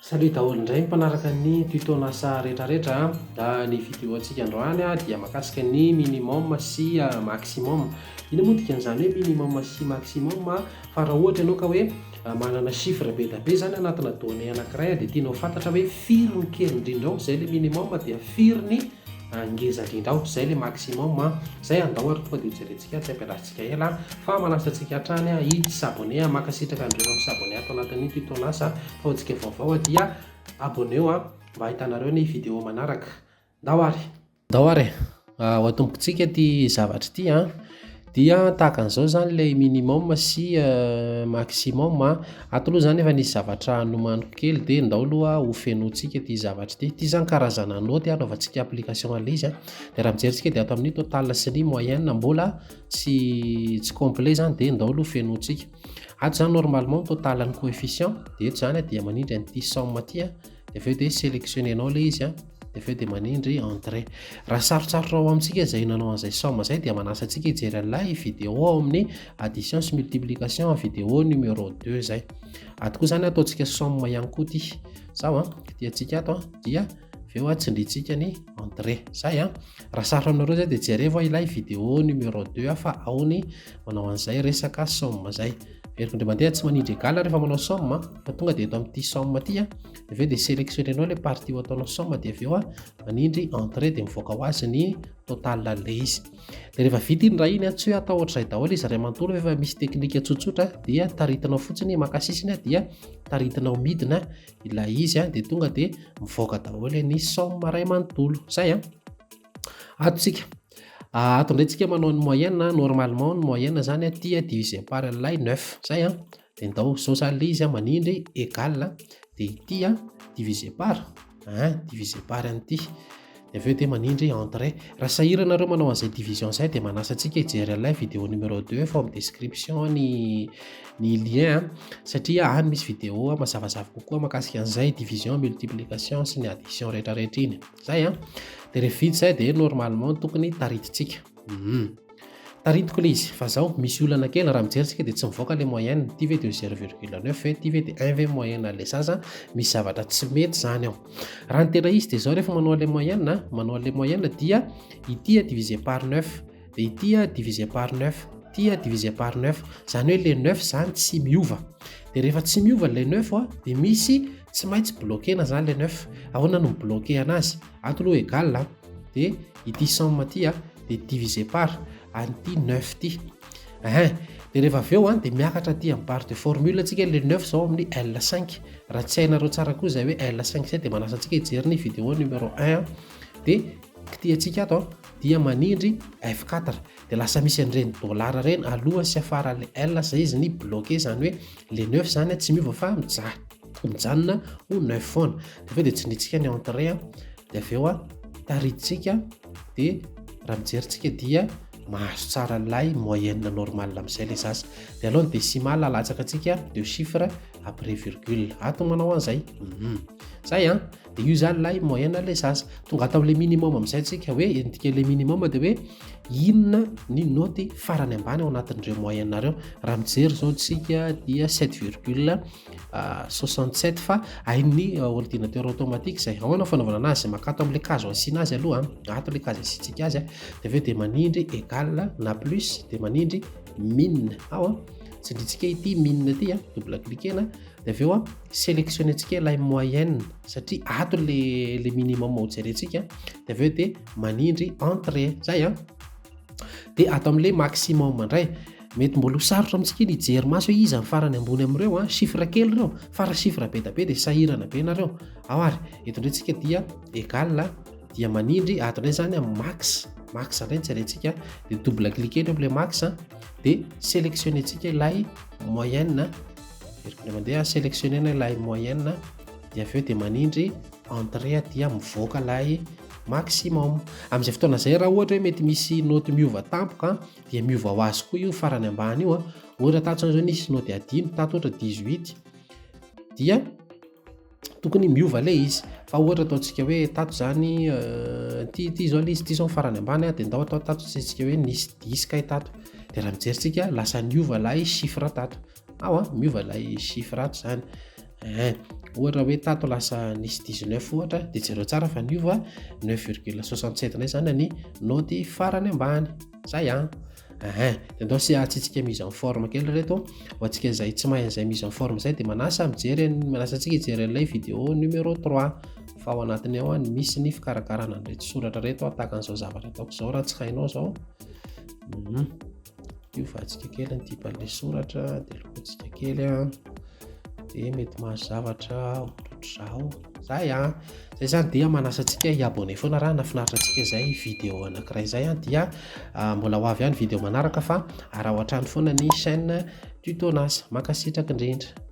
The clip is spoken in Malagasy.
Salut daholo indray ny mpanaraka ny tuto nasa rehetrarehetra a. Ny vidéo antsika androany dia mahakasika ny minimum sy maximum. Inona moa dikan'izany hoe minimum sy maximum? Fa raha ohatra ianao ka hoe manana chiffre be dia be izany anatina donnée anankiray dia tianao fantatra hoe firy ny kely indrindra ao, izay ilay minimum, dia firy ny ngeza indrindra ao, izay ilay maximum. Izay andao ary tonga dia hojerentsika, tsy ampiandrasintsika ela fa manasa antsika hatrany i s'abonner. Mankasitraka an'ireo mi-s'abonner ato anatin'ny tuto nasa, fa ho antsika vaovao dia abonneo mba ahitanareo ny vidéo manaraka. Ndao ary! Ndao ary e! Ho atombokintsika ity zavatra ity an. Dia tahaka an'izao izany ilay minimum sy maximum. Ato aloha izany efa nisy zavatra nomaniko kely dia ndao aloha ho fenointsika ity zavatra ity. Ity izany karazana naoty anaovantsika application an'ilay izy an. Dia raha mijery isika dia ato amin'ny total sy ny moyenne mbola tsy complet izany dia ndao aloha fenointsika. Ato izany normalement total ny coefficient dia eto izany dia manindry an'ity somme ity an. Dia avy eo dia sélectionner-nao ilay izy an. Dia avy eo dia manindry entrée. Raha sarotsarotra ao amintsika izay nanao an'izay somme izay dia manasa antsika hijery an'ilay vidéo ao amin'ny addition sy multiplication vidéo numéro 2 izay. Ato koa izany ataontsika somme ihany koa ity. Zao an, kitihantsika ato an, dia avy eo tsindrintsika ny entrée. Zay an. Raha sarotra aminareo izay dia jerevo ilay vidéo numéro 2 fa ao ny manao an'izay resaka somme izay. Veriko indray mandeha tsy manindry égal rehefa manao somme fa tonga dia eto amin'ity somme ity an. Dia avy eo dia sélectionner-nao ilay partie ho ataonao somme dia avy eo manindry entrée dia mivoaka ho azy ny total an'ilay izy. Dia rehefa vita iny raha iny an, tsy hoe atao ohatr'izay daholo izy ray manontolo fa efa misy teknika tsotsotra dia taritinao fotsiny maka sisiny dia taritinao midina ilay izy an, dia tonga dia mivoaka daholo ny somme ray manontolo. Zay an. Ato tsika. Ato indray tsika manao ny moyenne, normalement ny moyenne zany aty divisé par ilay 9. Zay an. Dia ndao zao zany ilay izy manindry égal dia ity divisé par 1 divisé par an'ity. Dia avy eo dia manindry entrée. Raha sahirana nareo manao an'izay division izay dia manasa antsika hijery an'ilay vidéo numéro 2 fa ao amin'ny description ny lien satria any misy vidéo mazavazava kokoa mahakasika an'izay division, multiplication sy ny addition rehetrarehetra iny. Zay an. Dia rehefa vita izay dia normalement tokony taritintsika. Taritiko ilay izy fa zao misy olana kely raha mijery tsika dia tsy mivoaka ilay moyenne. Ity ve dia 0,9 ve, ity ve dia 1 ve moyenne an'ilay zaza, misy zavatra tsy mety zany ao. Raha ny tena izy dia zao rehefa manao an'ilay moyenne, manao an'ilay moyenne dia ity divisé par 9, dia ity divisé par 9, ity divisé par 9. Zany hoe ilay 9 zany tsy miova. Dia rehefa tsy miova ilay 9 dia misy tsy maintsy bloquena zany ilay 9. Ahoana no mi-bloquer anazy? Ato aloha égal dia ity somme ity dia divisé par an'ity 9 ity. Dia rehefa avy eo dia miakatra aty amin'ny barre de formule antsika ilay 9 zao amin'ny L5. Raha tsy hainareo tsara koa izay hoe L5 izay dia manasa antsika hijery ny vidéo numéro 1. Dia kitihantsika ato dia manindry F4. Dia lasa misy an'ireny dollar ireny aloha sy afaran'ilay L izay izy ny bloqué, izany hoe le 9 zany tsy miova fa mijanona ho 9 foana. Dia avy eo dia tsindrintsika ny entrée, dia avy eo taridintsika dia raha mijery tsika dia mahazo tsara ilay moyenne normale amin'izay ilay zaza. Dia aloha ny décimal alatsaka antsika deux chiffres après virgule. Ato manao an'izay. Zay an. Dia io zany ilay moyenne ilay zaza. Tonga ato amin'ilay minimum amin'izay tsika hoe ny dikan'ilay minimum dia hoe inona ny note farany ambany ao anatin'ireo moyenne ireo. Raha mijery zao tsika dia sept virgule soixante-sept fa hain'ny ordinateur automatique izay. Ahoana fanaovana anazy? Makato amin'ilay case asiana azy aloha, ato ilay case asiantsika azy, dia avy eo dia manindry égal na plus dia manindry min. Ao tsindrintsika ity min ity, double cliquena, dia avy eo sélectionner-ntsika ilay moyenne satria ato le minimum ho jerentsika, dia avy eo dia manindry entrée. Zay an. Dia ato amin'ilay maximum indray mety mbola ho sarotra amintsika iny hijery maso hoe iza ny farany ambony amin'ireo, chiffre kely ireo fa raha chiffre be dia be dia sahirana be nareo. Ao ary eto indray tsika dia égal dia manindry ato indray zany amin'ny max, max indray ny jerentsika dia double cliquer eo amin'ilay max dia sélectionner-ntsika ilay moyenne. Veriko indray mandeha sélectionner-na ilay moyenne dia avy eo dia manindry entrée dia mivoaka ilay maximum. Amin'izay fotoana izay raha ohatra hoe mety misy note miova tampoka dia miova ho azy koa io farany ambany io. Ohatra tato zao nisy note adino tato ohatra 18 dia tokony miova ilay izy. Fa ohatra ataontsika hoe tato zany ty zao ilay izy, ty zao ny farany ambany dia ndao atao tato tsika hoe nisy 10 kay tato. Dia raha mijery tsika lasa niova ilay chiffre tato. Ao miova ilay chiffre ato zany. Ein, ohatra hoe tato lasa nisy 19 ohatra, dia jereo tsara fa niova 9,67 indray izany ny naoty farany ambany. Zay an! Ein, dia andao sy hatsitsika mise en forme kely ireto. Ho antsika izay tsy mahay an'izay mise en forme izay dia manasa mijery manasa antsika hijery an'ilay vidéo numéro 3 fa ao anatiny ao ny misy ny fikarakarana an'ireto soratra ireto tahaka an'izao zavatra ataoko izao raha tsy hainao izao. Mhm. Diovantsika kely ny type an'ilay soratra dia lokointsika kely an. Dia mety mahazo zavatra ohatrohatr'izao. Zay an. Zay zany dia manasa antsika hi-abonné foana raha nahafinaritra antsika izay vidéo anankiray izay an dia mbola ho avy ihany vidéo manaraka fa araho hatrany foana ny chaîne Tutonas. Mankasitraka indrindra.